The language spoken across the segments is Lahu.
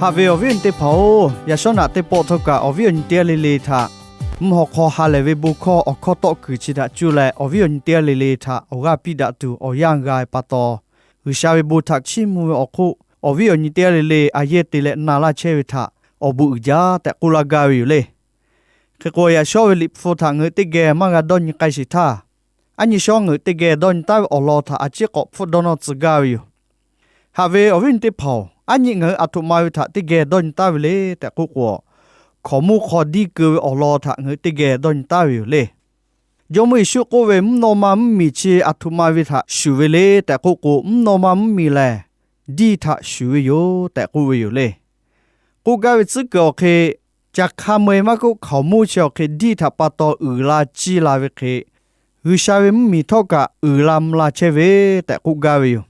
Haꞈ ve awˬ viˉ awˬ nyi teˇ hpaˍ-oˬ, yaꞈ shawˉ naꞈ teˇ pawˆ htawˇ kaꞈ awˬ viˉ awˬ nyi teˇ g'aˇ le le htaꞈ mvuhˇ haw hk'aw ha lehˬ ve bon hkawˇ awˬ hkawˇ tawˆ kuiˬ chi htaꞈ cuˇ leh awˬ viˉ awˬ nyi teˇ g'aˇ le le htaꞈ awˬ g'aˇ piˇ daꞈ tuˬ awˬ yanˇ g'a ve pa taw, G'uiˬsha ve bon htaꞈ chiˇ mvuh ve awˬ hk'oˆ, awˬ viˉ awˬ nyi teˇ g'aˇ le le a yehˇ te leh na laˇ chehˇ ve htaꞈ awˬ bon uiˍ jaˇ tehꞈ k'oˆ laˇ gaˇ ve yoˬ le. Hk'e k'o, yaꞈ shawˉ ve Liꞈ hpu htaꞈ ngaˬ hui teˇ geh maˇ g'a dawˇ nyi k'ai sheˍ htaˇ, aˉ nyi shawˉ ngaˬ hui teˇ geh dawˇ nyi taˉ ve awˬ lawn htaꞈ a ciˉ k'awꞈ hpfuhˆ dawˇ nawˇ tcuh gaˇ ve yoˬ. Haꞈ ve awˬ viˉ awˬ nyi teˇ hpaˍ-oˬ, aˉ nyi ngaˬ hui aˬ htoꞈ ma ve htaꞈ teˇ geh dawˇ nyi taˉ ve le tehꞈ k'oˆ k'o, hkaoˍmonˇ hk'aw diˇ keu ve awˬ lawn htaꞈ ngaˬ hui teˇ geh dawˇ nyi taˉ ve yoˬ le. Jawˇmawˇ Yeˍsuˆ k'oˆ ve, mvuhˇ naw ma mvuhˇmiˬ chi aˬ htoꞈ ma ve htaꞈ shuˍ ve le tehꞈ k'oˆ k'o, mvuhˇ naw ma mvuhˇmiˬ lehˬ diˇ htaꞈ shuˍ ve yoˬ tehꞈ k'oˆ ve yoˬ le. K'oˆ gaˇ ve tcuhˉ kuiˬ awˬ hk'e, caˬ hk'a meu-e maˇ k'oˆ, hkaoˍmonˇ chi awˬ hk'e diˇ htaꞈ pa taw uiˍ la ciˇ la ve hk'e, G'uiˬsha ve mvuhˇmiˬ htawˇ kaꞈ uiˍ la mvuh la chehˇ ve tehꞈ k'oˆ gaˇ ve yoˬ.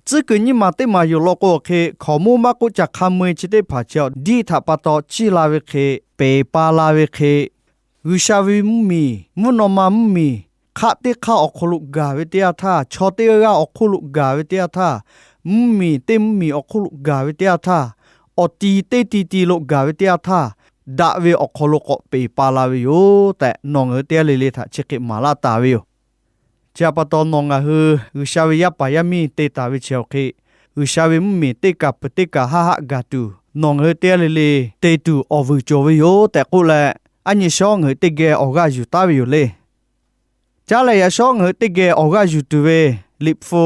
Tcuhˉ kuiˬ nyiˇ maˬ teˇ maˬ yoˬ law k'o, awˬ hk'e hkaoˍmonˇ maˇ k'oˆ, caˬ hk'a meu-e chi teˇ hpaˍ chi awˬ diˇ htaꞈ pa taw ciˇ la ve hk'e, peˬ pa la ve hk'e, G'uiˬsha ve mvuhˇmiˬ, mvuhˇ naw ma mvuhˇmiˬ, hk'aˆ teˇ hk'aˇ awˬ hk'aw lo gaˬ ve teˇ yanˇ htaˇ, chaw teˇ g'aˇ awˬ hk'oˆ lo gaˬ ve teˇ yanˇ htaˇ, mvuhˇmiˬ teˇ mvuhˇmiˬ awˬ hk'oˆ lo gaˬ ve teˇ yanˇ htaˇ, awˬ ti teˇ ti ti lo gaˬ ve teˇ yanˇ htaˇ, daꞈ ve awˬ hk'aw lo k'awꞈ peˬ pa la ve yoˬ tehꞈ, nawˬ ngaˬ hui teˇ g'aˇ le le htaꞈ chi hk'e maˍ laˇ taˍ ve yoˬ. Chi htaꞈ pa taw, nawˬ ngaˬ hui G'uiˬsha ve yaˇ paˍ yaˇ miˇ te taˍ ve chi awˬ hk'e, G'uiˬsha ve mvuhˇmiˬ teˇ kaˬ peuˬ teˇ kaˬ haˆ haˆ gaˬ tuˬ, nawˬ ngaˬ hui teˇ g'aˇ le le te tuˬ awˬ vuiˬ cawˬ ve yoˬ tehꞈ k'oˆ leh, aˉ nyi shawˉ ngaˬ hui teˇ geh awˬ g'aˇ yuˬ taˉ ve yoˬ le. Caˉ lehˬ, yaꞈ shawˉ ngaˬ hui teˇ geh awˬ g'aˇ yuˬ tuˬ ve Liꞈ hpu,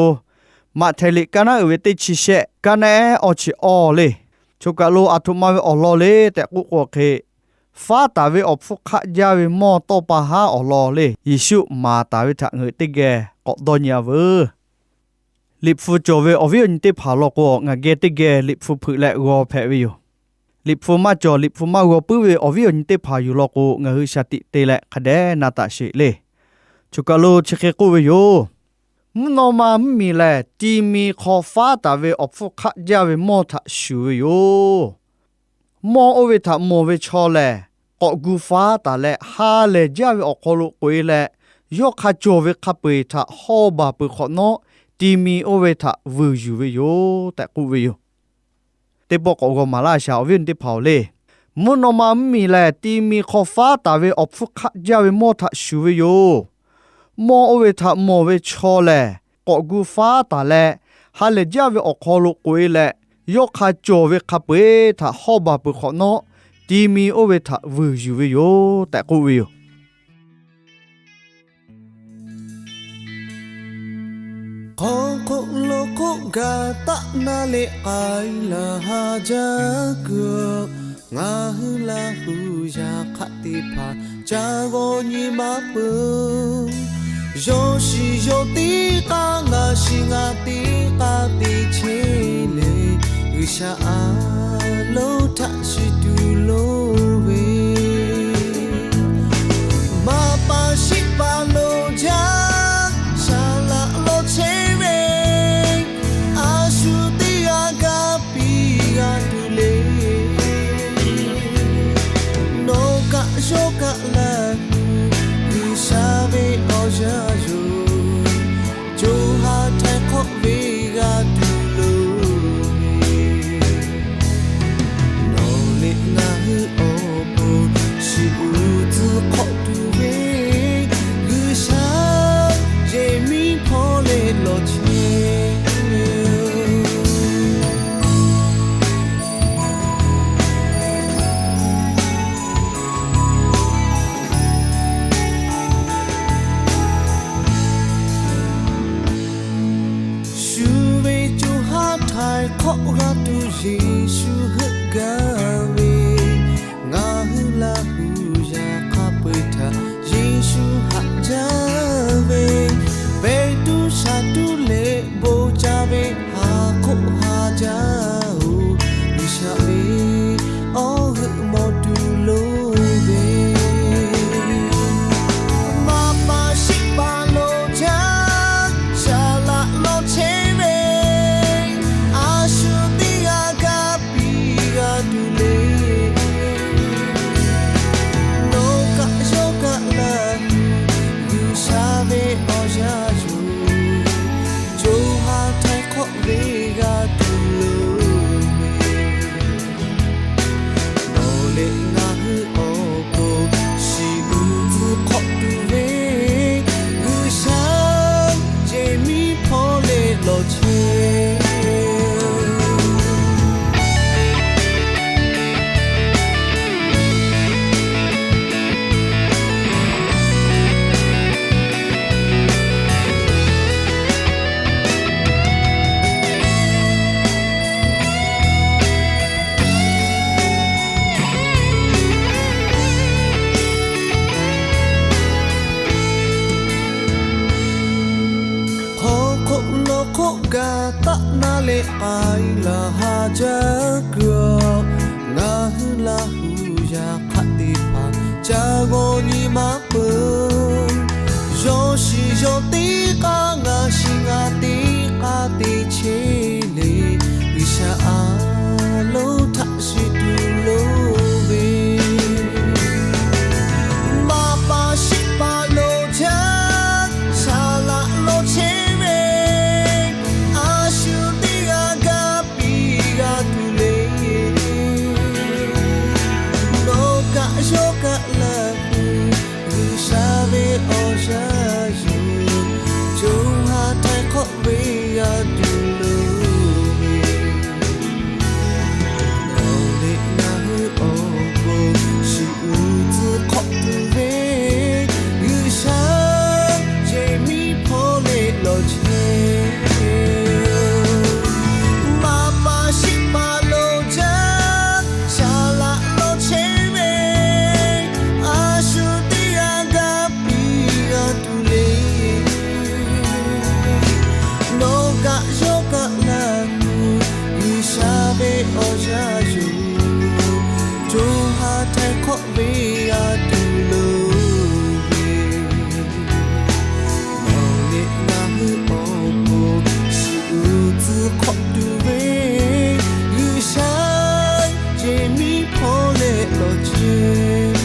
Maꞈhtehˍ liꞈ kaˇ naˉ uiˍ ve teˇ chi shehˆ, kaˇ naˉ ehˉ awˇ chi awˇ le. Choˬ kaˬ lo aˬ htoꞈ ma ve awˬ lawn le tehꞈ k'oˆ k'o, awˬ hk'e faˉ taˍ ve awˬ hpfuhˇ hk'aˆ jaˇ ve mawˇ tawˇ pa haˉ awˬ lawn le, Yeˍsuˆ maˍ taˍ ve htaꞈ ngaˬ hui teˇ geh k'awꞈ dawˇ nyi-a veuˬ. Liꞈ hpu cawˬ ve awˬ viˉ awˬ nyi teˇ hpaˍ law k'o, ngaˬ geh teˇ geh Liꞈ hpu hpeuꞈ leh g'aw hpehꞈ ve yoˬ. Liꞈ hpu maˇ cawˬ, Liꞈ hpu maˇ g'aw puiˉ ve awˬ viˉ awˬ nyi teˇ hpaˍ yoˬ law k'o, ngaˬ hui shaˍ tiꞈ te leh hk'a dehꞈ na taˍ sheˍ le. Choˬ kaˬ lo chi hk'e k'oˆ ve yoˬ. Mvuhˇ naw ma mvuhˇmiˬ lehˬ, ti mi hk'aw faˉ taˍ ve awˬ hpfuhˇ hk'aˆ jaˇ ve mawˇ htaꞈ shuˍ ve yoˬ. Mawˇ oˇ ve htaꞈ mawˬ ve chaw lehˬ, k'awꞈ gu faˉ taˍ leh ha lehˬ jaˇ ve awˬ hk'aw lo k'oꞈ-e leh, yawˇ hk'a cawˬ ve hk'a peu-eˬ htaꞈ hawˇ baˬ peuˬ hk'awꞈ nawˉ, ti mi oˇ ve htaꞈ vuiˬ yuˬ ve yoˬ tehꞈ k'oˆ ve yoˬ. Teˇ pawˆ k'awꞈ g'aw maˍ laˇ shaˍ, awˬ viˉ awˬ nyi teˇ hpaˍ-oˬ le. Mvuhˇ naw ma mvuhˇmiˬ lehˬ, ti mi hk'aw faˉ taˍ ve awˬ hpfuhˇ hk'aˆ jaˇ ve mawˇ htaꞈ shuˍ ve yoˬ. Mawˇ oˇ ve htaꞈ mawˬ ve chaw lehˬ, k'awꞈ gu faˉ taˍ leh, ha lehˬ jaˇ ve awˬ hk'aw lo k'oꞈ-e leh, yawˇ hk'a cawˬ ve hk'a peu-eˬ htaꞈ hawˇ baˬ peuˬ hk'awꞈ nawˉ, ti mi oˇ ve htaꞈ vuiˬ yuˬ ve yoˬ tehꞈ k'oˆ ve yoˬ. Hk'aw hk'oˆ lo hk'oˆ gaˬ taˆ na leh k'ai laˬ ha jaˇ kuiˬ-oˬ, ngaˬ hui Laˇ hu yaꞈ hk'aˆ teˇ hpaˍ ca g'aw nyi maˇ peuˬ. Yawˇ shiˍ yawˇ teˇ k'aˇ ngaˬ shiˍ ngaˬ teˇ k'aˇ te chehˇ leh, G'uiˬsha a loˍ htaꞈ shiˍ tuˬ loˍ ve maˇ pa shiˆ pa lo jaˇ, shaˍ laꞈ law chehˇ ve, a shu teˇ g'aˇ gaˇ piˇ g'a tuˬ le. Nawˬ kaꞈ yawˇ kaꞈ Laˇ hu G'uiˬsha ve awˬ yaˇ yoˬ. Co ha htaiˍ hk'awˆ ve g'a tuˬ loˍ ve, nawˬ leh ngaˬ hui awˬ pon shiˍ uiˍ tcuh hk'awꞈ tuˬ ve, G'uiˬsha yehˬ miˉ hpawˇ leh lawˬ chehˇ ve Shu ve co ha htaiˍ hk'awˆ g'a tuˬ Yeˍsuˆ heuˆ gaˇ ve, ngaˬ hui Laˇ hu yaꞈ hk'a peu-eˬ htaꞈ Yeˍsuˆ haꞈ jaˇ ve, pehˬ tuˬ shaˍ tuˬ leh bon ca ve haˍ hk'oˆ ha jaˇ-oˬ, G'uiˬsha ve awˬ g'euˆ mawˬ tuˬ loˍ ve, maˇ pa shiˆ pa lo jaˇ, shaˍ laꞈ law chehˇ ve, a shu teˇ g'aˇ gaˇ Yaꞈ hk'aˇ ngaˬ hui Laˇ huˍ yaꞈ hk'aˇ teˇ hpaˍ ca g'aw nyi maˇ peuˬ. Yawˇ shiˍ yawˇ teˇ k'aˇ, ngaˬ shiˍ ngaˬ teˇ k'aˇ te chehˇ le. G'uiˬsha a lonˉ htaꞈ shiˍ tuˬ loˍ ve, maˇ paˍ shiˍ paˍ lo jaˇ, saˍ laꞈ lo chehˇ ve, a shu teˇ g'aˇ gaˇ piˇ g'a tuˬ le. Nawˬ kaꞈ yawˇ kaꞈ Laˇ huˍ, G'uiˬsha ve awˬ yaˇ yoˬ. Co ha htaiˍ hk'awˆ ve g'a tuˬ loˍ ve, nawˬ leh ngaˬ hui awˬ pon shiˍ uiˍ tcuh hk'awꞈ tuˬ ve, G'uiˬsha yehˬ miˇ hpawˇ leh lawˬ chehˇ. Maˇ paˍ shiˍ paˍ lo jaˇ, saˍ laꞈ lo chehˇ ve, a shu teˇ g'aˇ gaˇ piˇ g'a tuˬ le. Nawˬ kaꞈ yawˇ kaꞈ Laˇ huˍ, G'uiˬsha ve awˬ yaˇ yoˬ. Co ha htaiˍ hk'awˆ ve g'a tuˬ loˍ ve, nawˬ leh ngaˬ hui awˬ pon shiˍ uiˍ tcuh hk'awˆ tuˬ ve, G'uiˬsha yehˬ miˇ hpawˇ leh lawˬ chehˇ.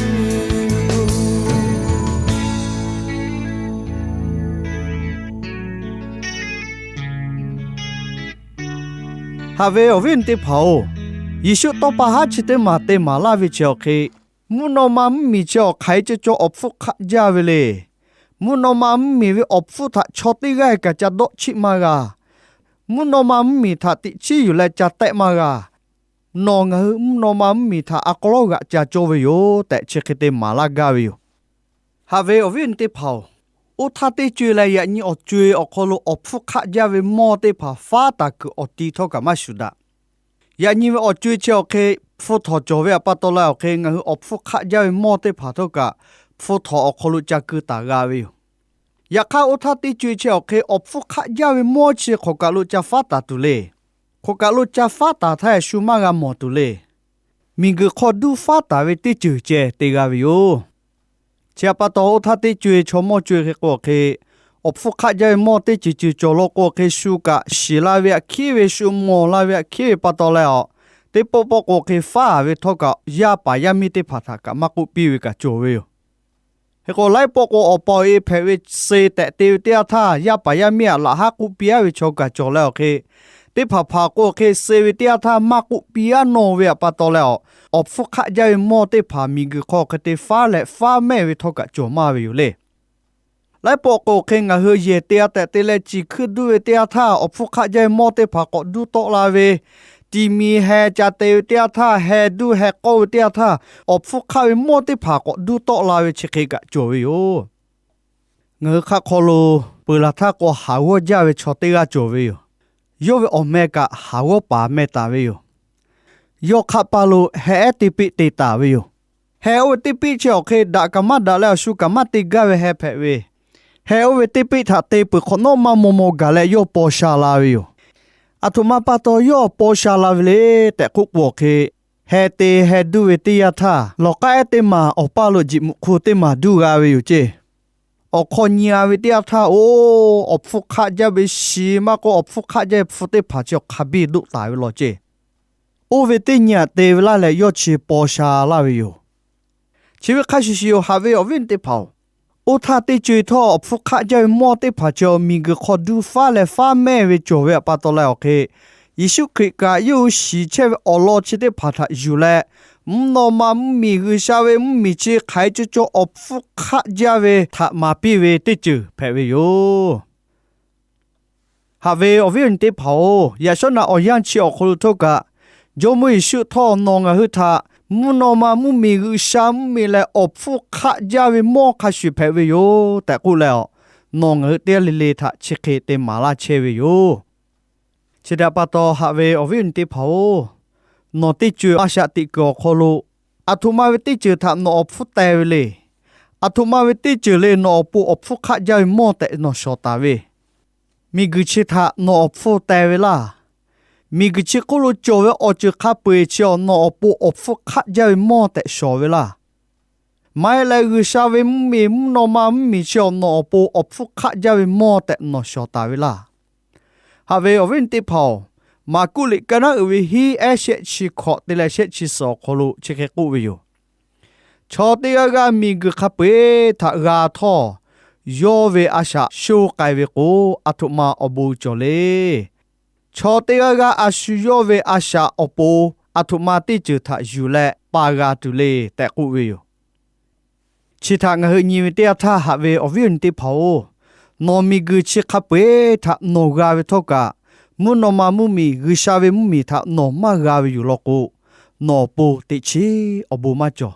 Haꞈ ve awˬ viˉ awˬ nyi teˇ hpaˍ-oˬ, Yeˍsuˆ tawˇ pa haˉ chi teˇ maˬ te maˍ laˇ ve chi awˬ hk'e, mvuhˇ naw ma mvuhˇmiˬ chi awˬ hk'aˬ hk'e cawˬ cawˬ awˬ hpfuhˇ hk'aˆ jaˇ ve le. Mvuhˇ naw ma mvuhˇmiˬ ve awˬ hpfuhˇ htaꞈ chaw teˇ g'aˇ kaꞈ ca dawˆ chiˆ maˇ g'a. Mvuhˇ naw ma mvuhˇmiˬ htaꞈ teꞈ chiˉ yuˬ leh ca tehˆ maˇ g'a. Nawˬ ngaˬ hui mvuhˇ naw ma mvuhˇmiˬ htaꞈ a k'aw lawˉ g'aꞈ ca cawˇ ve yoˬ tehꞈ chi hk'e te maˍ laˇ gaˇ ve yoˬ. Haꞈ ve awˬ viˉ awˬ nyi teˇ hpaˍ-oˬ, oˇ htaˇ teˇ co-e leh yaꞈ nyi awˬ co-e awˬ hk'aw lo awˬ hpfuhˇ hk'aˆ jaˇ ve mawˇ teˇ hpaˍ faˉ taˍ kuiˬ awˬ ti htawˇ kaꞈ maˇ shuˍ daꞈ. Yaꞈ nyi ve awˬ co-e chi awˬ hk'e hpu htawnˍ cawˬ ve pa taw leh awˬ hk'e ngaˬ hui awˬ hpfuhˇ hk'aˆ jaˇ ve mawˇ teˇ hpaˍ htawˇ kaꞈ hpu htawnˍ awˬ hk'aw lo ca keu taˍ g'a ve yoˬ. Yaꞈ hk'aˇ oˇ htaˇ teˇ co-e chi awˬ hk'e awˬ hpfuhˇ hk'aˆ jaˇ ve mawˇ chi hk'aˬ kaꞈ lo ca faˉ taˍ tuˬ le. Hk'aˬ kaꞈ lo ca faˉ taˍ htaˇ shu maˇ g'a mawˬ tuˬ le. Miˬguiˬ hk'aw duˇ faˉ taˍ ve teˇ ceuˬ ceh te g'a ve yoˬ. Chi pa taw oˇ htaˇ teˇ co-e chaw mawˇ co-e hk'e k'o hk'e, awˬ hpfuhˇ hk'aˆ jaˇ ve mawˇ teˇ ceuˬ ceuˬ cawˬ law k'o hk'e shu kaꞈ shiˍ la ve aꞈ hkiˉ ve shu mawˬ la ve aꞈ hkiˉ ve pa taw leh awˬ, teˇ pawˆ pawˆ k'o hk'e faˉ ve htawˇ kaꞈ yaˇ paˍ yaˇ miˇ teˇ hpaˍ htaꞈ kaꞈ maˇ k'oˆ piˇ ve kaꞈ cawˬ ve yoˬ. Hk'e k'o laiˉ pawˆ k'o awˬ pa awˬ e hpehꞈ ve suh tehꞈ te ve teˇ yanˇ htaˇ yaˇ paˍ yaˇ miˇ aꞈ laꞈ haˉ k'oˆ piˇ aˉ ve chaw kaꞈ cawˬ leh awˬ hk'e, teˇ hpaˍ hpaˍ k'o hk'e suh ve teˇ yanˇ htaˇ maˇ k'oˆ piˇ aˉ nawˇ ve pa taw leh awˬ, awˬ hpfuhˇ hk'aˆ jaˇ ve mawˇ teˇ hpaˍ miˬguiˬ hk'aw hk'e te faˉ leh faˉ mehˆ ve htawˇ kaꞈ cawˬ maˇ ve yoˬ le. Laiˉ pawˆ k'o hk'e ngaˬ hui yehˬ te-a tehꞈ te leh ciˬ hkuiˇ duˇ ve teˇ yanˇ htaˇ awˬ hpfuhˇ hk'aˆ jaˇ ve mawˇ teˇ hpaˍ k'awꞈ duˇ tawˆ la ve, tiˍ miˬ heh ca te ve teˇ yanˇ htaˇ heh duˇ heh k'awˇ ve teˇ yanˇ htaˇ awˬ hpfuhˇ hk'aˆ ve mawˇ teˇ hpaˍ k'awꞈ duˇ tawˆ la ve chi hk'e kaꞈ cawˬ ve yoˬ. Ngaˬ hui hk'aˆ hk'aw lo peuˬ laˬ htaˇ k'o haˍ g'awˇ jaˇ ve chaw teˇ g'aˇ cawˬ ve yoˬ. Yawˇ ve awˬ meh kaꞈ haˍ g'awˇ paˍ meh taˍ ve yoˬ. Yawˇ hk'aˆ paˇ lo heh ehˉ teˇ piˆ te taˍ ve yoˬ. Heh oˇ ve teˇ piˆ chi awˬ hk'e daꞈ kaꞈ maˇ daꞈ leh awˬ shu kaꞈ maˇ te gaˇ ve heh hpehꞈ ve, heh oˇ ve teˇ piˆ htaꞈ te peuˬ hk'awꞈ nawˉ maˇ maw maw gaˬ leh yawˇ paw sha la ve yoˬ. Aˬ htoꞈ ma pa taw yawˇ paw sha la ve le tehꞈ k'oˆ k'o awˬ hk'e, heh te heh duˇ ve teˇ yanˇ htaˇ lawˬ k'aˉ ehˉ teˇ maˬ awˬ paˇ lo jiꞈ mvuhꞈ hk'u teˇ maˬ duˇ g'a ve yoˬ ceˇ. Awˬ hk'aw nyi-a ve teˇ yanˇ htaˇ, oˇ, awˬ hpfuhˇ hk'aˆ jaˇ ve shiˍ maˇ k'oˆ, awˬ hpfuhˇ hk'aˆ jaˇ ve hpu teˇ hpaˍ chi awˬ hk'a biˇ doˆ taˍ ve law ceˇ. Oˇ ve teˇ nyi-aꞈ te ve laˇ leh yawˇ chi paw sha laˇ ve yoˬ. Chi ve hk'a shuˍ shuˍ yoˬ, haꞈ ve awˬ viˉ awˬ nyi teˇ hpaˍ-oˬ, oˇ htaˇ teˇ co-e htawˇ awˬ hpfuhˇ hk'aˆ jaˇ ve mawˇ teˇ hpaˍ chi miˬguiˬ hk'aw duˇ faˉ leh faˉ mehˇ ve cawˬ ve pa taw leh awˬ hk'e, Yeˍsuˆ Hkriꞈ kaꞈ yawˇ hui shiˍ chehˇ ve awˬ lawn chi teˇ hpaˍ htaꞈ yuˬ leh, mvuhˇ naw ma mvuhˇmiˬ G'uiˬsha ve mvuhˇmiˬ chi hk'aˬ hk'e cawˬ cawˬ awˬ hpfuhˇ hk'aˆ jaˇ ve htaꞈ maˍ piˇ ve teˇ ceuˬ hpehꞈ ve yoˬ. Haꞈ ve awˬ viˉ awˬ nyi teˇ hpaˍ-oˬ, yaꞈ shawˉ naꞈ awˬ yanˇ chi awˬ hk'aw lo htawˇ kaꞈ, Jawˇmawˇ Yeˍsuˆ htawˇ nawˬ ngaˬ hui htaꞈ mvuhˇ naw ma mvuhˇmiˬ G'uiˬsha mvuhˇmiˬ leh awˬ hpfuhˇ hk'aˆ jaˇ ve mawˇ hk'a shuˍ hpehꞈ ve yoˬ tehꞈ k'oˆ leh, nawˬ ngaˬ hui teˇ g'aˇ le le htaꞈ chi hk'e te maˍ laˇ chehˇ ve yoˬ. Chi htaꞈ pa taw haꞈ ve awˬ viˉ awˬ nyi teˇ hpaˍ-oˬ, nawˬ teˇ ceuˬ a shaꞈ teꞈ kuiˬ awˬ hk'aw lo, aˬ htoꞈ ma ve teˇ ceuˬ htaꞈ nawˬ awˬ hpfuhˇ teh ve le. Aˬ htoꞈ ma ve teˇ ceuˬ le nawˬ awˬ pon awˬ hpfuhˇ hk'aˆ jaˇ ve mawˇ tehꞈ nawˬ shawˍ taˍ ve, miˬguiˬ chi htaꞈ nawˬ awˬ hpfuhˇ teh ve laˇ. Miˬguiˬ chi hk'oˆ lo cawˬ ve awˬ ceuˬ hk'a peu-eˬ chi awˬ nawˬ awˬ pon awˬ hpfuhˇ hk'aˆ jaˇ ve mawˇ tehꞈ shawˍ ve laˇ. Maˇ heˆ leh, G'uiˬsha ve mvuhˇmiˬ mvuhˇ naw ma mvuhˇmiˬ chi awˬ nawˬ awˬ pon awˬ hpfuhˇ hk'aˆ jaˇ ve mawˇ tehꞈ nawˬ shawˍ taˍ ve laˇ. Haꞈ ve awˬ viˉ awˬ nyi teˇ hpaˍ-oˬ, Maˍkuˆ liꞈ ka naˉ uiˍ ve hiˉ ehˉ shehˆ chi hkawꞈ te leh shehˆ chi suhˍ awˬ hk'aw lo chi hk'e k'oˆ ve yoˬ. Chaw teˇ g'aˇ g'aˇ miˬguiˬ hk'a peu-eˬ htaꞈ g'a htawˇ, yawˇ ve a shaꞈ sho k'ai ve k'o, aˬ htoꞈ ma awˬ bon cawˬ le. Chaw teˇ g'aˇ g'aˇ a shu yawˇ ve a shaꞈ awˬ pon aˬ htoꞈ ma teˇ ceuˬ htaꞈ yuˬ leh pa g'a tuˬ le tehꞈ k'oˆ ve yoˬ. Chi htaꞈ ngaˬ hui nyi ve teˇ yanˇ htaˇ, haꞈ ve awˬ viˉ awˬ nyi teˇ hpaˍ-oˬ, nawˬ miˬguiˬ chi hk'a peu-eˬ htaꞈ nawˬ g'a ve htawˇ kaꞈ, mvuhˇ naw ma mvuhˇmiˬ G'uiˬsha ve mvuhˇmiˬ htaꞈ nawˬ maˇ g'a ve yoˬ law k'o, nawˬ awˬ pon teꞈ chiˉ awˬ bon maˇ cawˬ.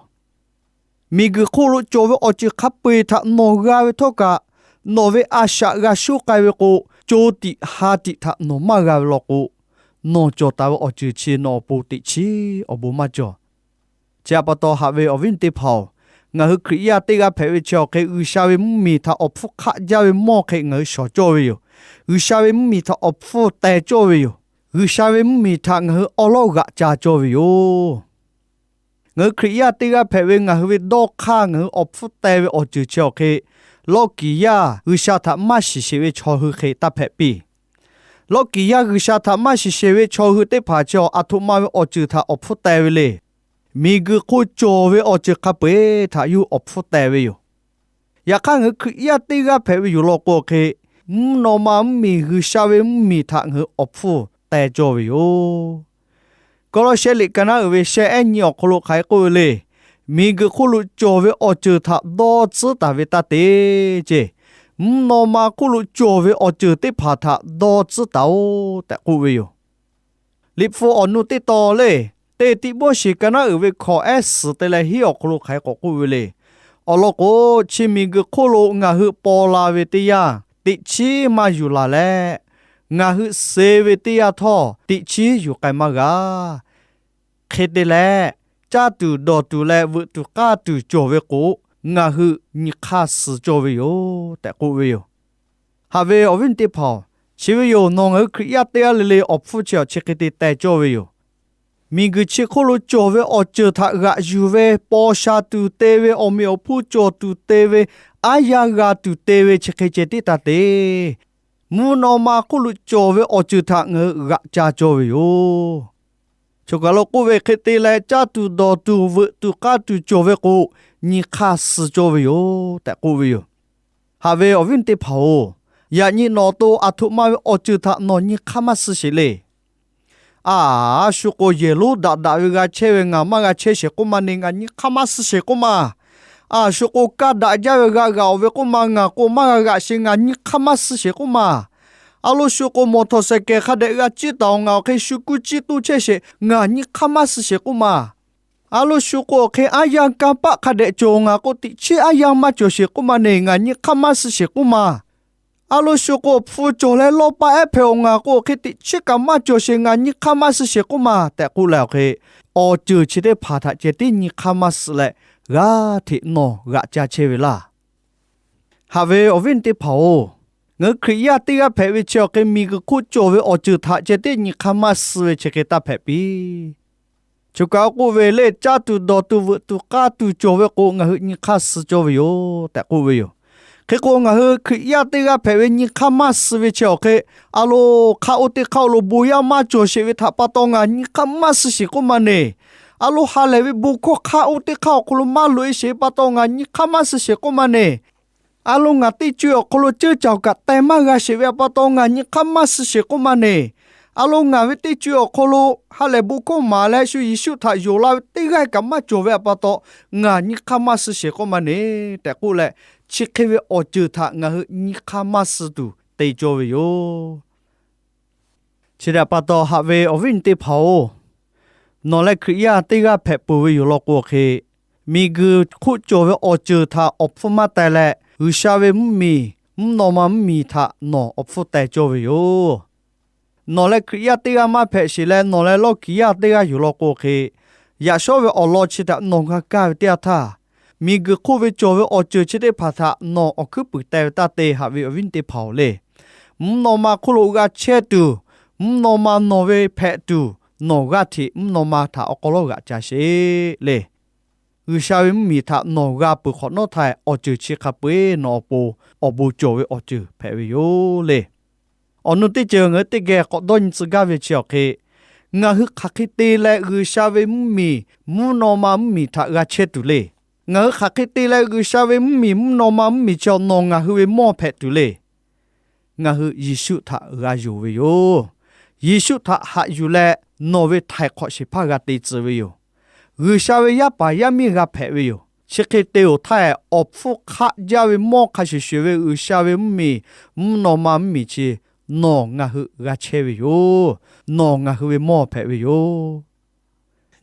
Miˬguiˬ hk'oˆ lo cawˬ ve awˬ ceuˬ hk'a peu-eˬ htaꞈ nawˬ g'a ve htawˇ kaꞈ, nawˬ ve a shaꞈ g'a sho k'ai ve k'o, co tiꞈ ha tiꞈ htaꞈ nawˬ maˇ g'a ve law k'o, nawˬ cawˬ taˍ ve awˬ ceuˬ chi nawˬ awˬ pon teꞈ chiˉ awˬ bon maˇ cawˬ. Chi htaꞈ pa taw, haꞈ ve awˬ viˉ awˬ nyi teˇ hpaˍ-oˬ, ngaˬ hui Hkriꞈ yaˇ teˇ g'aˇ hpehꞈ ve chi awˬ hk'e, G'uiˬsha ve mvuhˇmiˬ htaꞈ awˬ hpfuhˇ hk'aˆ jaˇ ve mawˇ hk'e ngaˬ hui shawˍ cawˇ ve yoˬ. G'uiˬsha ve mvuhˇmiˬ htaꞈ awˬ hpfuhˇ teh cawˇ ve yoˬ. G'uiˬsha ve mvuhˇmiˬ htaꞈ ngaˬ hui awˉ lawˉ g'aꞈ ca cawˇ ve yoˬ. Ngaˬ hui Hkriꞈ yaˇ teˇ g'aˇ hpehꞈ ve ngaˬ hui ve dawˇ hk'aˇ ngaˬ hui awˬ hpfuhˇ teh ve awˬ ceuˬ chi awˬ hk'e, lawˇ kiˍ yaˇ G'uiˬsha htaꞈ maˇ shiˍ sheˍ ve chaw hui hk'e taˇ hpehꞈ piˇ. Lawˇ kiˍ yaˇ G'uiˬsha htaꞈ maˇ shiˍ sheˍ ve chaw hui teˇ hpaˍ chi awˬ aˬ htoꞈ ma ve awˬ ceuˬ htaꞈ awˬ hpfuhˇ teh ve le. Miˬguiˬ hk'oˆ cawˬ ve awˬ ceuˬ hk'a peu-eˬ htaꞈ yawˇ awˬ hpfuhˇ teh ve yoˬ. Yaꞈ hk'aˇ, ngaˬ hui Hkriꞈ yaˇ teˇ g'aˇ hpehꞈ ve yoˬ law k'o hk'e, mvuhˇ naw ma mvuhˇmiˬ G'uiˬsha ve mvuhˇmiˬ htaꞈ ngaˬ hui awˬ hpfuhˇ teh cawˇ ve yoˬ. Kawˇlawˇsehˆ liꞈ ka naˉ uiˍ ve shehˆ ehˉ nyi awˬ hk'aw lo hk'aˬ hk'e k'oˆ ve le. Miˬguiˬ hk'oˆ lo cawˬ ve awˬ ceuˬ htaꞈ dawˇ tcuhˉ taˍ ve taˇ te ceˇ. Mvuhˇ naw ma hk'oˆ lo cawˬ ve awˬ ceuˬ teˇ hpaˍ htaꞈ dawˇ tcuhˉ taˍ-oˬ tehꞈ k'oˆ ve yoˬ. Liꞈ hpu awˬ nu teˇ tawn le, teˇ Tiˆmoˉseˍ ka naˉ uiˍ ve hkawꞈ ehˉ suhˍ te leh hiˉ awˬ hk'aw lo hk'aˬ hk'e k'awꞈ k'oˆ ve le. Awˬ lawn k'o, chi miˬguiˬ hk'oˆ lo ngaˬ hui paw la ve teˇ yanˇ, teꞈ chiˉ maˇ yuˬ laˬ leh, ngaˬ hui suh ve teˇ yanˇ htawˇ, teꞈ chiˉ yuˬ k'ai maˇ g'a. Hk'e te leh, caˇ tuˬ dawˬ tuˬ leh veuꞈ tuˬ k'aˇ tuˬ cawˬ ve k'o, ngaˬ hui nyi hk'aˇ suh cawˇ ve yoˬ tehꞈ k'oˆ ve yoˬ. Haꞈ ve awˬ viˉ awˬ nyi teˇ hpaˍ-oˬ, chi ve yoˬ nawˬ ngaˬ hui Hkriꞈ yaˇ teˇ g'aˇ le le awˬ hpfuhˇ chi awˬ chi hk'e te teh cawˇ ve yoˬ. Miˬguiˬ chi hk'oˆ lo cawˬ ve awˬ ceuˬ htaꞈ g'aꞈ yuˬ ve, paw sha tuˬ te ve, awˬ meꞈ awˬ hponˇ cawˬ tuˬ te ve, aˉ yanˇ g'a tuˬ te ve chi hk'e ceh tiˉ taˇ te. Mvuhˇ naw ma hk'oˆ lo cawˬ ve awˬ ceuˬ htaꞈ ngaˬ hui g'aꞈ ca cawˇ ve yoˬ. Choˬ kaˬ lo k'oˆ ve hk'e te leh, caˇ tuˬ dawˬ tuˬ veuꞈ tuˬ k'aˇ tuˬ cawˬ ve k'o, nyi hk'aˇ suh cawˇ ve yoˬ tehꞈ k'oˆ ve yoˬ. Haꞈ ve awˬ viˉ teˇ hpaˍ-oˬ, yaꞈ nyi nawˬ awˬ to aˬ htoꞈ ma ve awˬ ceuˬ htaꞈ nawˬ nyi hk'aˇ maˇ suh sheˍ le. A, a shu k'o, yehˬ lonˉ daꞈ daꞈ ve g'a chehˇ ve ngaˬ maˇ g'a chehˇ sheˍ k'oˆ ma ne, ngaˬ nyi hk'aˇ maˇ suh sheˍ k'oˆ ma. A shu k'o, kaˇ daꞈ jaˇ ve g'a g'aꞈ-oˬ ve k'oˆ ma, ngaˬ k'o maˇ g'a g'aꞈ sheˍ, ngaˬ nyi hk'aˇ maˇ suh sheˍ k'oˆ ma. A lo shu k'o, mawˬ htawˍ sehˍ kehˬ hk'a dehꞈ g'a ciˇ taˍ-oˬ, ngaˬ awˬ hk'e shu kuˇ ciˇ toˇ chehˇ sheˍ, ngaˬ nyi hk'aˇ maˇ suh sheˍ k'oˆ ma. A lo shu k'o, awˬ hk'e aˉ yanˇ kanˇ paˆ hk'a dehꞈ cawˬ, ngaˬ k'o teꞈ chiˉ aˉ yanˇ maˇ cawˬ sheˍ k'oˆ ma ne, ngaˬ nyi hk'aˇ maˇ suh sheˍ k'oˆ ma. A lo shu k'o, hpu cawˬ leh lawˇ paˇ ehˉ hpehꞈ-oˬ, ngaˬ k'o awˬ hk'e teꞈ chiˉ kaꞈ maˇ cawˬ sheˍ, ngaˬ nyi hk'aˇ maˇ suh sheˍ k'oˆ ma tehꞈ k'oˆ leh awˬ hk'e, awˬ ceuˬ chi teˇ hpaˍ htaꞈ ceh tiˉ nyi hk'aˇ maˇ suh leh, g'aˇ hteꞈ nawˬ g'aꞈ ca chehˇ ve laˇ. Haꞈ ve awˬ viˉ teˇ hpaˍ-oˬ, ngaˬ hui Hkriꞈ yaˇ teˇ g'aˇ hpehꞈ ve chi awˬ hk'e miˬguiˬ hk'oˆ cawˬ ve awˬ ceuˬ htaꞈ ceh tiˉ nyi hk'aˇ maˇ suh ve chi hk'e taˇ hpehꞈ piˇ. Choˬ kaˬ k'oˆ ve le, caˇ tuˬ dawˬ tuˬ veuꞈ tuˬ k'aˇ tuˬ cawˬ ve k'o, ngaˬ hui nyi hk'aˇ suh cawˇ ve yoˬ tehꞈ k'oˆ ve yoˬ. Hk'e k'o, ngaˬ hui Hkriꞈ yaˇ teˇ g'aˇ hpehꞈ ve nyi hk'aˇ maˇ suh ve chi awˬ hk'e, a lo, hk'aˆ oˇ teˇ hk'aˆ lo bon yaˇ maˇ cawˬ sheˍ ve htaꞈ pa taw ngaˬ nyi hk'aˇ maˇ suh sheˍ k'oˆ ma ne. A lo, ha lehˬ ve bon hkawˇ hk'aˆ oˇ teˇ hk'aˆ awˬ hk'aw lo maˇ loꞈ-e sheˍ ve pa taw ngaˬ nyi hk'aˇ maˇ suh sheˍ k'oˆ ma ne. A lo, ngaˬ teˇ co-e awˬ hk'aw lo ceuˇ caˬ kaꞈ teh maˇ g'a sheˍ ve pa taw ngaˬ nyi hk'aˇ maˇ suh sheˍ k'oˆ ma ne. A lo, ngaˬ ve teˇ co-e awˬ hk'aw lo ha lehˬ bon hkawˇ maˍ leh shu Yeˍsuˆ htaꞈ yonˍ la ve teˇ g'aˇ kaꞈ maˇ cawˬ ve pa taw, ngaˬ nyi hk'aˇ maˇ suh sheˍ k'oˆ ma ne tehꞈ k'oˆ leh, chi hk'e ve awˬ ceuˬ htaꞈ ngaˬ hui nyi hk'aˇ maˇ suh tuˬ te cawˇ ve yoˬ. Chi htaꞈ pa taw, haꞈ ve awˬ viˉ awˬ nyi teˇ hpaˍ-oˬ, nawˬ leh Hkriꞈ yaˇ teˇ g'aˇ hpehꞈ peuˬ ve yoˬ law k'o hk'e, miˬguiˬ hk'oˆ cawˬ ve awˬ ceuˬ htaꞈ awˬ hpfuhˇ maˇ teh leh, G'uiˬsha ve mvuhˇmiˬ, mvuhˇ naw ma mvuhˇmiˬ htaꞈ nawˬ awˬ hpfuhˇ teh cawˇ ve yoˬ. Nawˬ leh Hkriꞈ yaˇ teˇ g'aˇ maˇ hpehꞈ sheˍ leh, nawˬ leh lawˇ kiˍ yaˇ teˇ g'aˇ yoˬ law k'o hk'e, yaꞈ shawˉ ve awˬ lawn chi htaꞈ nawˬ g'a kaˇ ve teˇ yanˇ htaˇ, miˬguiˬ hk'oˆ ve cawˬ ve awˬ ceuˬ chi teˇ hpaˍ htaꞈ nawˬ awˬ hkuiˉ puiˍ teh ve taˇ te, haꞈ ve awˬ viˉ teˇ hpaˍ-oˬ le. Mvuhˇ naw ma hk'oˆ lo g'a chehˇ tuˬ, mvuhˇ naw ma nawˬ ve hpehꞈ tuˬ, nawˬ g'aˇ hteꞈ mvuhˇ naw ma htaꞈ awˬ hk'aw lo g'aꞈ ca sheˍ le. G'uiˬsha ve mvuhˇmiˬ htaꞈ nawˬ g'a peuˬ hk'awꞈ nawˉ htaˇ, awˬ ceuˬ chi hk'a peu-eˬ nawˬ awˬ pon awˬ bon cawˬ ve awˬ ceuˬ hpehꞈ ve yoˬ le. Awˬ nu teˇ ceuˬ ngaˬ hui teˇ geh k'awꞈ dawˇ nyi tcuh gaˇ ve chi awˬ hk'e, ngaˬ hui hk'aˬ hk'e te leh G'uiˬsha ve mvuhˇmiˬ mvuhˇ naw ma mvuhˇmiˬ htaꞈ g'a chehˇ tuˬ le. Ngaˬ hui hk'aˬ hk'e te leh G'uiˬsha ve mvuhˇmiˬ mvuhˇ naw ma mvuhˇmiˬ chi awˬ nawˬ ngaˬ hui ve mawˇ hpehꞈ tuˬ le. Ngaˬ hui Yeˍsuˆ htaꞈ g'a yonˍ ve yoˬ. Yeˍsuˆ htaꞈ haꞈ yuˬ leh, nawˬ ve htaiˍ hk'awꞈ shehˍ hpaˇ g'a te tcuh ve yoˬ. G'uiˬsha ve yaˇ paˍ yaˇ miˇ g'a hpehꞈ ve yoˬ. Chi hk'e te-oˬ htaˇ, awˬ hpfuhˇ hk'aˆ jaˇ ve mawˇ hk'a shuˍ shuˍ ve G'uiˬsha ve mvuhˇmiˬ mvuhˇ naw ma mvuhˇmiˬ chi nawˬ ngaˬ hui g'a chehˇ ve yoˬ. Nawˬ ngaˬ hui ve mawˇ hpehꞈ ve yoˬ.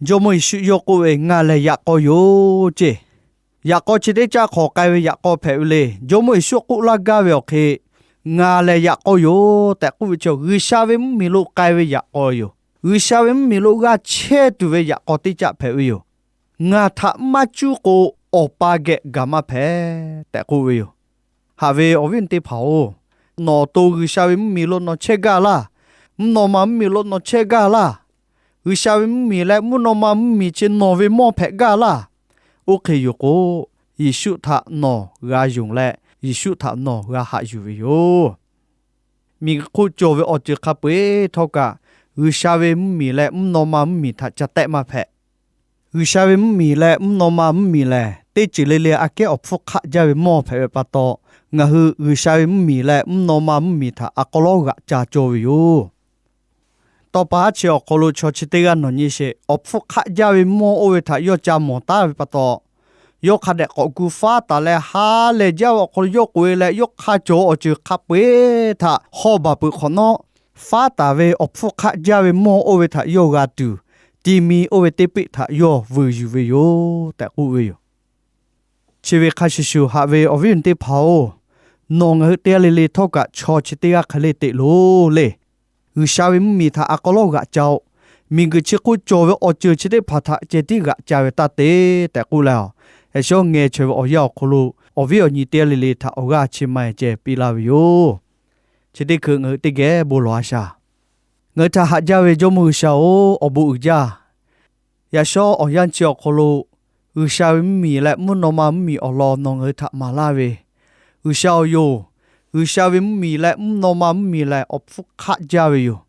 Jawˇmawˇ Yeˍsuˆ yawˇ k'oˆ ve, Ngaˬ lehˬ yaꞈ k'aw yoˬ ceˇ. Yaꞈ k'aw chi teˇ caˆ hk'awꞈ k'ai ve yaꞈ k'aw hpehꞈ ve le. Jawˇmawˇ Yeˍsuˆ k'oˆ laˇ gaˇ ve awˬ hk'e, Ngaˬ lehˬ yaꞈ k'aw yoˬ tehꞈ k'oˆ ve chi, G'uiˬsha ve mvuhˇmiˬ lo k'ai ve yaꞈ k'aw yoˬ. G'uiˬsha ve mvuhˇmiˬ lo g'a chehˇ tuˬ ve yaꞈ k'aw teˇ caˆ hpehꞈ ve yoˬ. Ngaˬ htaꞈ maˇ cuˇ k'o, Awˬ pa geh gaˬ maˇ hpehꞈ tehꞈ k'oˆ ve yoˬ. Haꞈ ve awˬ viˉ awˬ nyi teˇ hpaˍ-oˬ, nawˬ awˬ to G'uiˬsha ve mvuhˇmiˬ lo nawˬ chehˇ gaˇ laˇ. Mvuhˇ naw ma mvuhˇmiˬ lo nawˬ chehˇ gaˇ laˇ. G'uiˬsha ve mvuhˇmiˬ leh mvuhˇ naw ma mvuhˇmiˬ chi nawˬ ve mawˇ hpehꞈ gaˇ laˇ. Oˇ hk'e yoˬ k'o, Yeˍsuˆ htaꞈ nawˬ g'a yonˍ leh, Yeˍsuˆ htaꞈ nawˬ g'a haꞈ yuˬ ve yoˬ. Miˬguiˬ hk'oˆ cawˬ ve awˬ ceuˬ hk'a peu-eˬ htawˇ kaꞈ, G'uiˬsha ve mvuhˇmiˬ leh mvuhˇ naw ma mvuhˇmiˬ htaꞈ ca tehˆ maˇ hpehꞈ. G'uiˬsha ve mvuhˇmiˬ leh mvuhˇ naw ma mvuhˇmiˬ lehˬ, teˇ ceuˬ le le aꞈ kehˉ awˬ hpfuhˇ hk'aˆ jaˇ ve mawˇ hpehꞈ ve pa taw, ngaˬ hui G'uiˬsha ve mvuhˇmiˬ leh mvuhˇ naw ma mvuhˇmiˬ htaꞈ a k'aw lawˉ g'aꞈ ca cawˇ ve yoˬ. Tawˇ pa haˉ chi awˬ hk'aw lo chaw chi teˇ g'aˇ nawˬ nyi sheˍ. Awˬ hpfuhˇ hk'aˆ jaˇ ve mawˇ oˇ ve htaꞈ yawˇ ca mawˬ taˉ ve pa taw, yawˇ hk'a dehꞈ k'awꞈ gu faˉ taˍ leh, ha lehˬ jaˇ ve awˬ hk'aw lo yawˇ k'oꞈ-e leh, yawˇ hk'a cawˬ awˬ ceuˬ hk'a peu-eˬ htaꞈ hawˇ baˬ peuˬ hk'awꞈ nawˉ, faˉ taˍ ve awˬ hpfuhˇ hk'aˆ jaˇ ve mawˇ oˇ ve htaꞈ yawˇ g'a tuˬ, ti mi oˇ ve teˇ peˆ htaꞈ yawˇ vuiˬ yuˬ ve yoˬ tehꞈ k'oˆ ve yoˬ. Chi ve hk'a shuˍ shuˍ, haꞈ ve awˬ viˉ awˬ nyi teˇ hpaˍ-oˬ, nawˬ ngaˬ hui teˇ g'aˇ le le htawˇ kaꞈ chaw chi teˇ g'aˇ hk'e le te loˬ le. G'uiˬsha ve mvuhˇmiˬ htaꞈ a k'aw lawˉ g'aꞈ ca-oˆ. Miˬguiˬ chi hk'oˆ cawˬ ve awˬ ceuˬ chi teˇ hpaˍ htaꞈ ceh tiˉ g'aꞈ ca ve taˇ te tehꞈ k'oˆ leh, yaꞈ shawˉ ngeh chaweh ve awˬ yanˇ awˬ hk'aw lo awˬ viˉ awˬ nyi teˇ g'aˇ le le htaꞈ awˬ g'aˇ chi ma-e ceh piˇ laˇ ve yoˬ. Chi teˇ hkui ngaˬ hui teˇ geh bon lawˬ-a shaˍ. Ngaˬ hui htaꞈ haꞈ jaˇ ve Jawˇmawˇ G'uiˬsha-oˬ, awˬ bon uiˍ jaˇ. Yaꞈ shawˉ awˬ yanˇ chi awˬ hk'aw lo G'uiˬsha ve mvuhˇmiˬ leh mvuhˇ naw ma mvuhˇmiˬ awˬ lawn nawˬ ngaˬ hui htaꞈ maˍ laˇ ve, G'uiˬsha awˬ yoˬ. G'uiˬsha ve mvuhˇmiˬ leh mvuhˇ naw ma mvuhˇmiˬ lehˬ, awˬ hpfuhˇ hk'aˆ jaˇ ve yoˬ.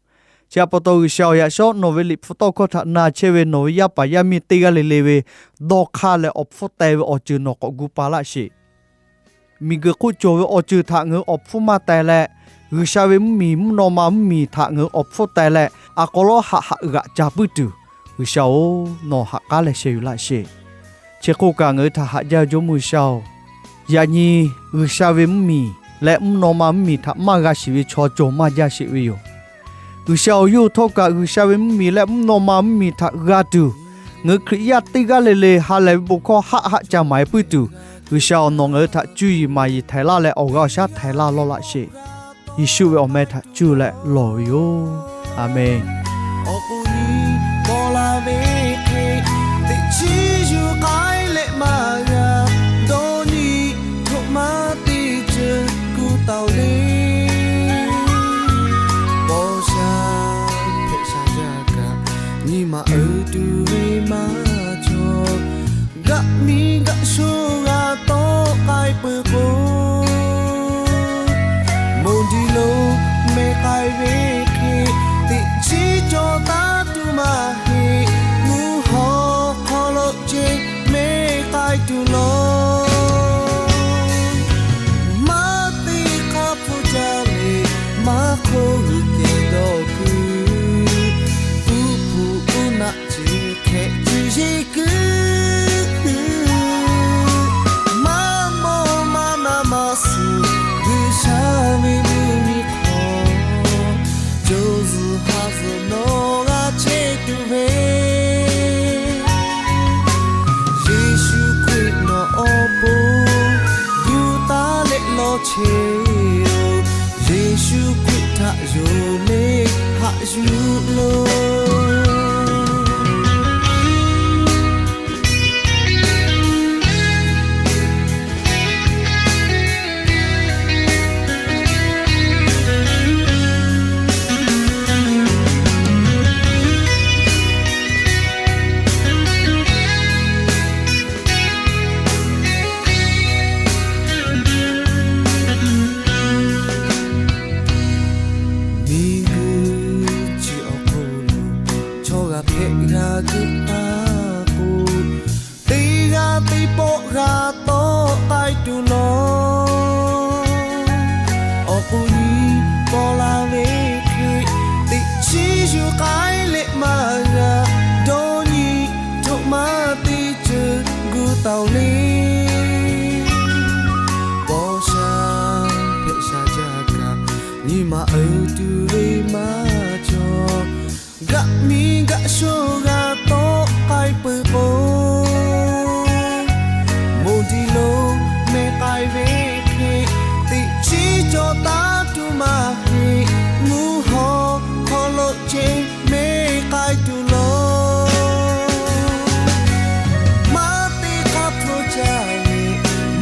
Chi pa taw G'uiˬsha-oˬ, yaꞈ shawˉ nawˬ ve Liꞈ hpu tawˇ hkawˇ htaꞈ na chehˇ ve nawˬ ve yaˇ paˍ yaˇ miˇ teˇ g'aˇ le le ve dawˇ hk'aˇ leh awˬ hpfuhˇ teh ve awˬ ceuˬ nawˬ k'awꞈ gu pa laˇ sheˍ. Miˬguiˬ hk'oˆ cawˬ ve awˬ ceuˬ htaꞈ ngaˬ hui awˬ hpfuhˇ maˇ teh leh, G'uiˬsha ve mvuhˇmiˬ mvuhˇ naw ma mvuhˇmiˬ htaꞈ ngaˬ hui awˬ hpfuhˇ teh leh, a k'aw lawˉ haꞈ haꞈ g'aꞈ ca puiˉ tuˬ, G'uiˬsha-oˬ, nawˬ ha k'aˉ leh sheh yuˬ laˇ sheˍ. Chi hk'oˆ kaꞈ ngaˬ hui htaꞈ haꞈ jaˇ ve Jawˇmawˇ G'uiˬsha-oˬ, yaꞈ nyi G'uiˬsha ve mvuhˇmiˬ leh mvuhˇ naw ma mvuhˇmiˬ htaꞈ maˇ g'a shiˍ ve chaw cawˬ maˇ jaˇ sheˍ ve yoˬ. G'uiˬsha awˬ yawˇ htawˇ kaꞈ G'uiˬsha ve mvuhˇmiˬ leh mvuhˇ naw ma mvuhˇmiˬ htaꞈ g'a tuˬ, ngaˬ hui Hkriꞈ yaˇ teˇ g'aˇ le le ha lehˬ ve bon hkawˇ haˆ haˆ ca maˍ-e puiˉ tuˬ, G'uiˬsha-oˬ, nawˬ ngaˬ hui htaꞈ cuˇ yiˍ maˍ yiˍ htaiˍ laˇ leh awˬ g'aˇ awˬ shaˉ htaiˍ laˇ lawˇ laꞈ sheˍ. Yeˍsuˆ ve awˬ meh htaꞈ cuˇ leh lawˬ ve yoˬ. A menˬ. Awˬ k'o nyi paw la ve hk'e, teꞈ chiˉ yuˬ k'ai leh maˇ g'a dawˇ nyi htoꞈ ma teˇ ceuˬ kuˬ taˍ-oˬ le. Paw sha hpehꞈ sha yaˇ kaꞈ, nyi ma uiˍ tuˬ ve maˇ cawˬ. Gaꞈ miˇ gaꞈ sho g'a tawˆ k'ai peuˬ k'o, moˬ diˬ lo meh k'ai ve hk'e, teꞈ chiˉ cawˬ taˉ tuˬ maˇ heˆ. Mvuhˇ haw hk'aw lo ce meh k'ai tuˬ law. Maˇ te hk'a hpu ca le, maˇ hk'oˆ g'uiˬ kehˬ dawˇ kuiˬ, uˉ hpu uˉ naˆ ce hk'e cuˇ yeˬ kuiˬ, maˇ mawˬ maˇ na maˇ suh G'uiˬsha ve mvuhˇmiˬ hk'aw, co zuhˬ ha zuhˬ nawˬ g'a chehˇ tuˬ ve, Yeˍsuˆ Hkriꞈ nawˬ awˬ pon gu taˉ leh lawˇ chehˇ-oˬ. Yeˍsuˆ Hkriꞈ htaꞈ yonˍ leh haꞈ yuˬ loˬ. Awˬ le, paw sha hpehꞈ sha jaˇ kaꞈ, nyi ma uiˍ tuˬ ve maˇ cawˬ. G'aꞈ miˇ g'aꞈ sho g'a tawˆ k'ai peuˬ k'o, moˍ diˍ lo meh k'ai ve hk'e, teꞈ chiˉ cawˬ taˉ tuˬ maˇ heˆ. Mvuhˇ haw hk'aw lo ce meh k'ai tuˬ laˬ. Maˇ te hk'a hpfuhˇ caˇ ve,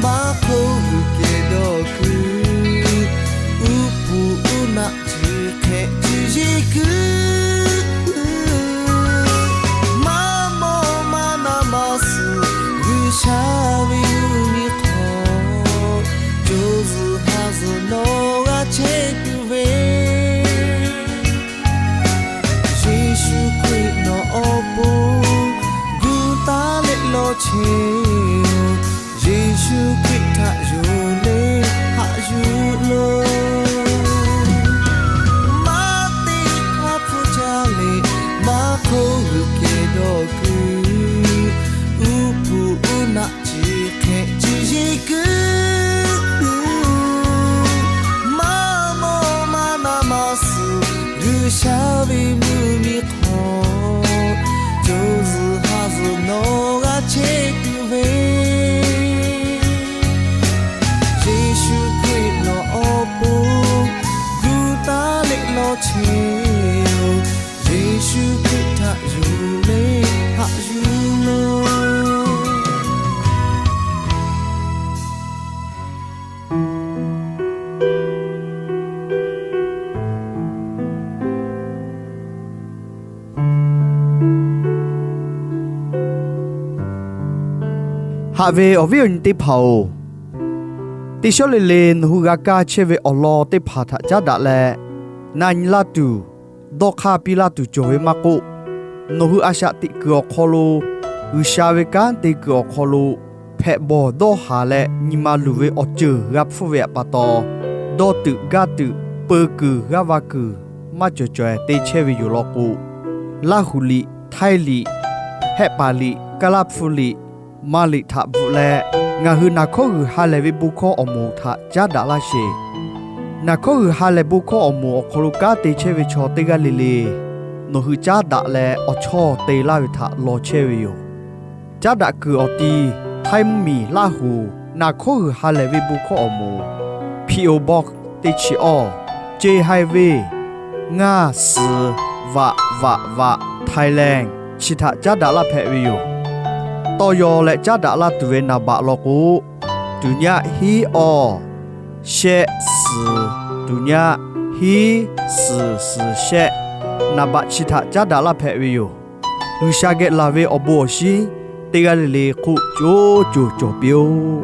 maˇ hk'oˆ g'uiˬ kehˬ dawˇ kuiˬ, uˉ puˍ uˉ naˆ chi hk'e chi yeˇ kuiˬ, maˇ mawˬ maˇ na maˇ suhˍ G'uiˬsha ve mvuhˇmiˬ hk'aw, co zuhˬ ha zuhˬ nawˬ g'a chehˇ tuˬ ve, Yeˍsuˆ Hkriꞈ nawˬ awˬ pon gu taˉ leh lawˬ chehˇ-oˬ. Yeˍsuˆ Hkriꞈ htaꞈ yonˍ leh haꞈ yuˬ loˬ. Maˇ te hk'a hpfuhˇ caˇ leh, maˇ hk'oˆ g'uiˬ kehˬ dawˇ kuiˬ, uˉ puˍ uˉ naˆ chi hk'e chi yeˇ kuiˬ, maˇ mawˬ maˇ na maˇ suhˍ G'uiˬsha ve mvuhˇmiˬ hk'aw, co zuhˬ ha zuhˬ nawˬ g'a chehˇ tuˬ ve, Yeˍsuˆ Hkriꞈ nawˬ awˬ pon gu taˉ leh lawˬ chehˇ-oˬ. Yeˍsuˆ Hkriꞈ htaꞈ yonˍ leh haꞈ yuˬ loˬ. Haꞈ ve awˬ viˉ awˬ nyi teˇ hpaˍ-oˬ, teˇ shawˉ le le nawˬ hui g'a kaˇ chehˇ ve awˬ lawn teˇ hpaˍ htaꞈ caˉ daꞈ leh, na nyi laˇ tuˬ, dawˇ hk'aˇ piˇ laˇ tuˬ cawˬ ve maˇ k'oˆ, nawˬ hui a shaꞈ teꞈ kuiˬ awˬ hk'aw lo, G'uiˬsha ve kanˉ te kuiˬ awˬ hk'aw lo, hpehꞈ bawˬ dawˇ haˍ leh nyi ma luˬ ve awˬ ceuˬ g'a hpfuhˇ ve pa taw, dawˇ tuiꞈ gaˇ tuiꞈ, peu kuiˬ g'aˇ va kuiˬ maˇ cawˬ caweh te chehˇ ve yoˬ law k'o, Laˇhuˍ liꞈ, Htaiˇ liꞈ, Hehˆ paˍ liꞈ, Kaˇ laˇ hpu liꞈ, Maˍ liꞈ htaꞈ bvuhꞈ leh, ngaˬ hui naˬ hkawˉ g'uiˬ ha lehˬ ve bon hkawˇ awˬ moˍ htaꞈ caˉ daꞈ laˇ sheˍ. Naˬ hkawˉ g'uiˬ ha lehˬ bon hkawˇ awˬ moˍ awˬ hk'aw lo kanˉ te chehˇ ve chaw teˇ g'aˇ le le, nawˬ hui caˉ daꞈ leh awˬ chawˇ te laˇ ve htaꞈ law chehˇ ve yoˬ. Caˉ daꞈ kuiˬ awˬ ti, Htaiˇ mvuhˇmiˬ Laˇhuˍ naˬ hkawˉ g'uiˬ ha lehˬ ve bon hkawˇ awˬ moˍ, P O Box teˇ chi awˇ, Ceh Hai Ve, ngaˇ suhˍ vaꞈ vaꞈ vaꞈ, Thaiˍ lehˍ chi htaꞈ caˉ daꞈ laˇ hpehꞈ ve yoˬ. Tawˇ yaw leh caˉ daꞈ laˇ tuˬ ve naˍ baꞈ law k'o, tuˬ nyaˆ hiˉ awˇ, shehˆ suhˍ, tuˬ nyaˆ hiˉ suhˍ suhˍ shehˆ, naˍ baꞈ chi htaꞈ caˉ daꞈ laˇ hpehꞈ ve yoˬ. G'uiˬsha geh laˬ ve awˬ bon awˬ shinˉ teˇ g'aˇ le le hk'oˆ co co cawˬ piˇ-oˆ.